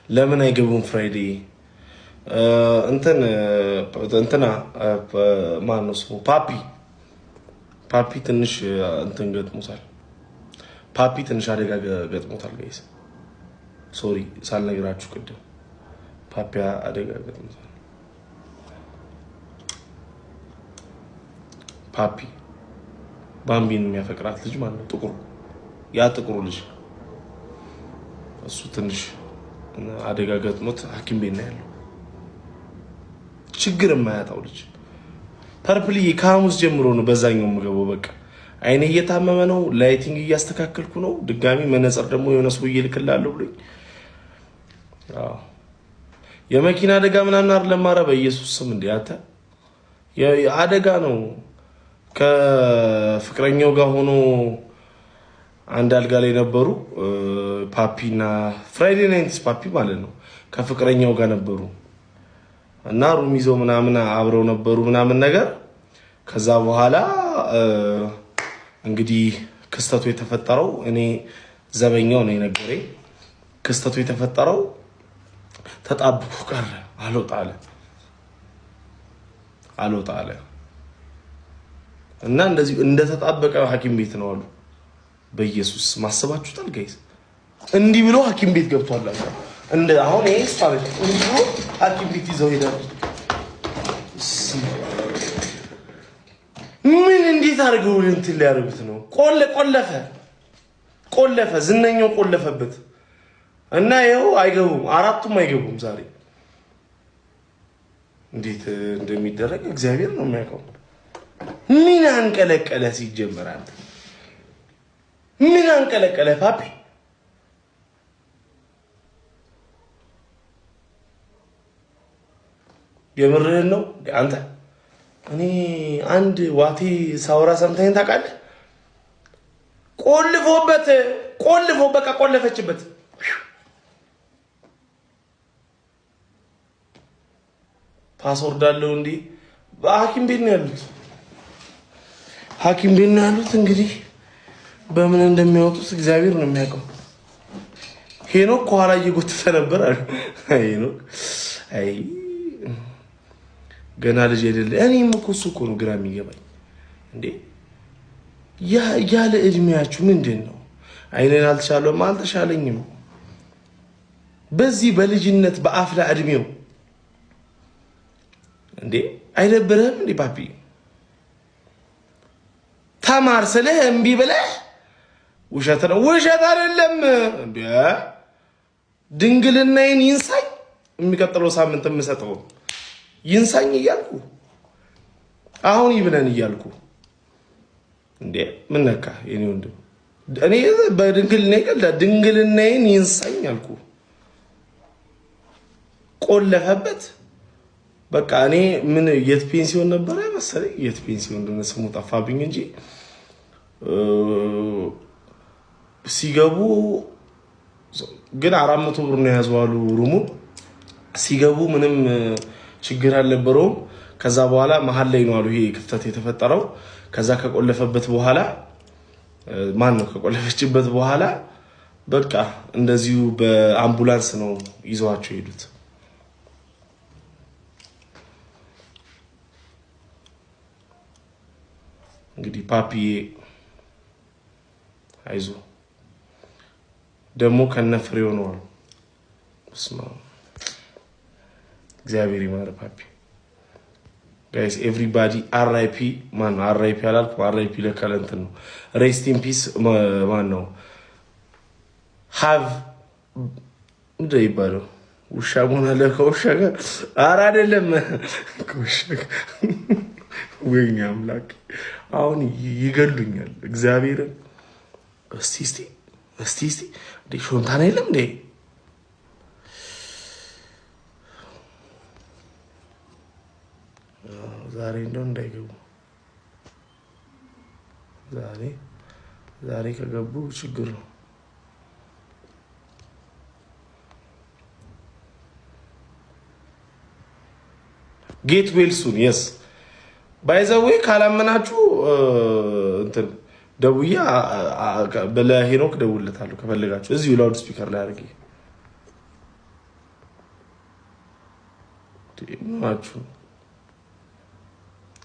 ለምን አይገቡም? Friday እንትን እንትና ማን ነው ስሙ? ፓፒ፣ ፓፒ ትንሽ እንትን ገጥሞታል። ፓፒ ትንሽ አደጋ ገጥሞታል። Guys, sorry ሳልነግራችሁ ቅድም ፓፒ አደጋ ገጥሞታል። ፓፒ ባምቢን የሚያፈቅራት ልጅ ማለት ነው። ጥቁሩ፣ ያ ጥቁሩ ልጅ እሱ ትንሽ አደጋ ገጥሞት ሐኪም ቤት ነው ያለው። ችግር የማያጣው ልጅ። ፐርፕልዬ ከሐሙስ ጀምሮ ነው በዛኛው የምገባው። በቃ አይኔ እየታመመ ነው። Lighting እያስተካከልኩ ነው። ድጋሚ መነጽር ደግሞ የሆነ ሰውዬ እልክልሃለሁ ብሎኝ። አዎ የመኪና አደጋ ምናምን አይደለም። ኧረ በኢየሱስ ስም እንዴ አንተ፣ አደጋ ነው። ከፍቅረኛው ጋር ሆኖ አንድ አልጋ ላይ ነበሩ። ፓፒ እና Friday 90s ፓፒ ማለት ነው። ከፍቅረኛው ጋር ነበሩ እና room ይዘው ምናምን አብረው ነበሩ ምናምን ነገር። ከዛ በኋላ እንግዲህ ክስተቱ የተፈጠረው እኔ ዘበኛው ነው የነገረኝ። ክስተቱ የተፈጠረው ተጣብቆ ቀረ፣ አልወጣ አለ፣ አልወጣ አለ እና እንደዚህ እንደተጣበቀ ሐኪም ቤት ነው አሉ። በኢየሱስ ማሰባችሁታል guys? እንዲህ ብሎ ሐኪም ቤት ገብቷል አሉ። እንደ አሁን ይሄ እሷ ቤት እንዲህ ብሎ ሐኪም ቤት ይዘው ሄዳሉ። ምን እንዴት አድርገው እንትን ሊያደርጉት ነው? ቆለፈ ቆለፈ፣ ዝነኛው ቆለፈበት እና ይኸው አይገቡም፣ አራቱም አይገቡም። ዛሬ እንዴት እንደሚደረግ እግዚአብሔር ነው የሚያውቀው። ምን አንቀለቀለ ሲጀመር አንተ ምን አንቀለቀለ ፓፒ? የምርህን ነው አንተ? እኔ አንድ ዋቴ ሳውራ ሰምተኝ ታውቃለህ? ቆልፎበት ቆልፎ በቃ ቆለፈችበት። Password አለው እንዲህ። በሐኪም ቤት ነው ያሉት። ሐኪም ቤት ነው ያሉት። እንግዲህ በምን እንደሚያወጡት እግዚአብሔር ነው የሚያውቀው። ሄኖክ ከኋላ እየጎተተ ነበር አሉ። ሄኖክ አይ ገና ልጅ አይደለ። እኔም እኮ እሱ እኮ ነው ግራ የሚገባኝ እንዴ። ያለ እድሜያችሁ ምንድን ነው? አይንን አልተሻለም አልተሻለኝም። በዚህ በልጅነት በአፍላ እድሜው እንዴ አይደብርህም እንዴ ፓፒ? ተማር ስልህ እምቢ ብለህ ውሸት ነው። ውሸት አይደለም እንዴ፣ ድንግልናዬን ይንሳኝ፣ የሚቀጥለው ሳምንት የምሰጠው ይንሳኝ እያልኩ አሁን ይብለን እያልኩ እንዴ ምን ነካ የኔ ወንድም? እኔ በድንግልና ይቀልዳል። ድንግልናዬን ይንሳኝ አልኩ። ቆለፈበት። በቃ እኔ ምን የት ፔንሲዮን ነበረ መሰለኝ፣ የት ፔንሲዮን እንደሆነ ስሙ ጠፋብኝ እንጂ ሲገቡ ግን 400 ብር ነው የያዘው አሉ room ኡ። ሲገቡ ምንም ችግር አልነበረውም። ከዛ በኋላ መሀል ላይ ነው አሉ ይሄ ክፍተት የተፈጠረው። ከዛ ከቆለፈበት በኋላ ማን ነው ከቆለፈችበት በኋላ በቃ እንደዚሁ በአምቡላንስ ነው ይዘዋቸው የሄዱት። እንግዲህ ፓፒዬ አይዞ ደግሞ ከነፍሬው ነው አሉ። በስመ አብ እግዚአብሔር ይማር ፓፒ። Guys, everybody RIP። ማን ነው? RIP አላልኩም። RIP ለካ ለእንትን ነው። Rest in peace። ማን ነው? Have ምንድን ነው የሚባለው? ውሻ መሆን አለ ከውሻ ጋር። ኧረ አይደለም ከውሻ ጋር። ወይኔ አምላክ አሁን ይገሉኛል። እግዚአብሔርን እስቲ እስቲ እስቲ እስቲ እንዴ ሾንታና የለም እንዴ? ዛሬ እንደው እንዳይገቡ፣ ዛሬ ከገቡ ችግር ነው። Get well soon, yes. By the way ካላመናችሁ እንትን ደውዬ ለሄኖክ ደውልለታለሁ ከፈለጋችሁ እዚሁ loud speaker ላይ አድርጌ። ምናችሁ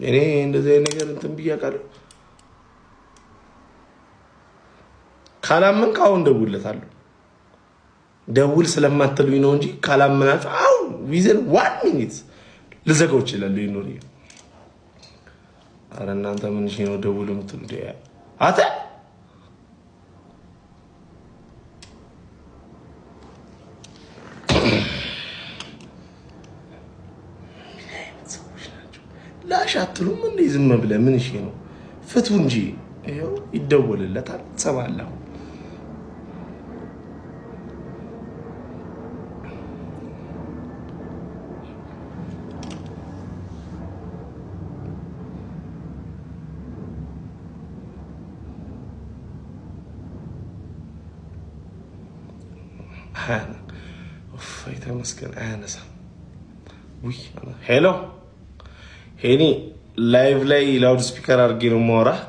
እኔ እንደዚህ አይነት ነገር እንትን ብዬ አውቃለሁ። ካላመንክ አሁን ደውልለታለሁ። ደውል ስለማትሉኝ ነው እንጂ ካላመናችሁ አሁን within one minute ልዘጋው እችላለሁ። ይኖር። ኧረ እናንተ ምን ነው ደውል የምትሉ? አተ ምን አይነት ሰዎች ናቸው? ላሽ አትሉም እንዴ? ዝም ብለህ ምን እሺ ነው ፍቱ እንጂ። ይኸው ይደወልለታል። ትሰማለህ? ተመስገን አያነሳም። Hello ሄኒ፣ live ላይ loud speaker አድርጌ ነው የማወራህ።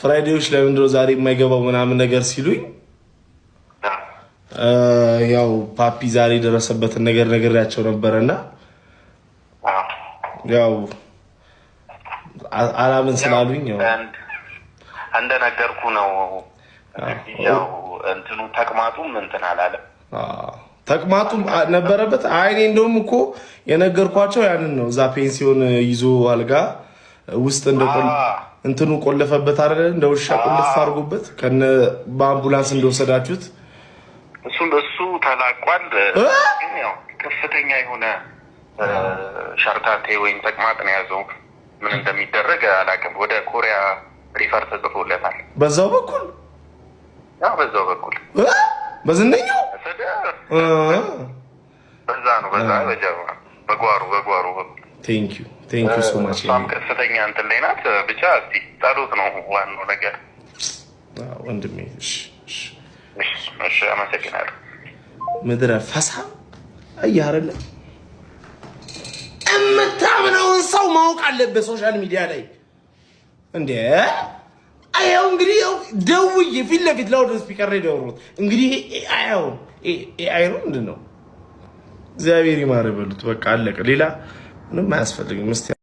ፍራይዴዎች ለምንድነው ዛሬ የማይገባው ምናምን ነገር ሲሉኝ ያው ፓፒ ዛሬ የደረሰበትን ነገር ነግሬያቸው ነበረና ያው አላምን ስላሉኝ ያው እንደነገርኩ ነው። ያው እንትኑ ተቅማጡም እንትን አላለም። ተቅማጡም ነበረበት። አይኔ እንደውም እኮ የነገርኳቸው ያንን ነው። እዛ ፔንሲዮን ይዞ አልጋ ውስጥ እንትኑ ቆለፈበት አይደለ? እንደ ውሻ ቁልፍ አድርጎበት ከነ በአምቡላንስ እንደወሰዳችሁት። እሱ ተላቋል። ግን ያው ከፍተኛ የሆነ ሸርታቴ ወይም ተቅማጥ ነው የያዘው። ምን እንደሚደረግ አላውቅም። ወደ ኮሪያ refer ተጽፎለታል። በዛው በኩል። በዛው በኩል። በዝነኛው። በዛ ነው፣ በዛ በጓሮ በኩል። Thank you, thank you so much። እሷም ከፍተኛ እንትን ላይ ናት። ብቻ እስኪ ጸሎት ነው ዋናው ነገር። ወንድሜ። እሺ፣ አመሰግናለሁ። ምድረ ፈሳ አየህ አይደለ? የምታምነውን ሰው ማወቅ አለበት social media ላይ እንዴ። አየው እንግዲህ ደውዬ ፊት ለፊት loud speaker ላይ ደውሮት እንግዲህ AI AI ነው ምንድን ነው? እግዚአብሔር ይማር በሉት። በቃ አለቀ። ሌላ ምንም አያስፈልግም። እስኪ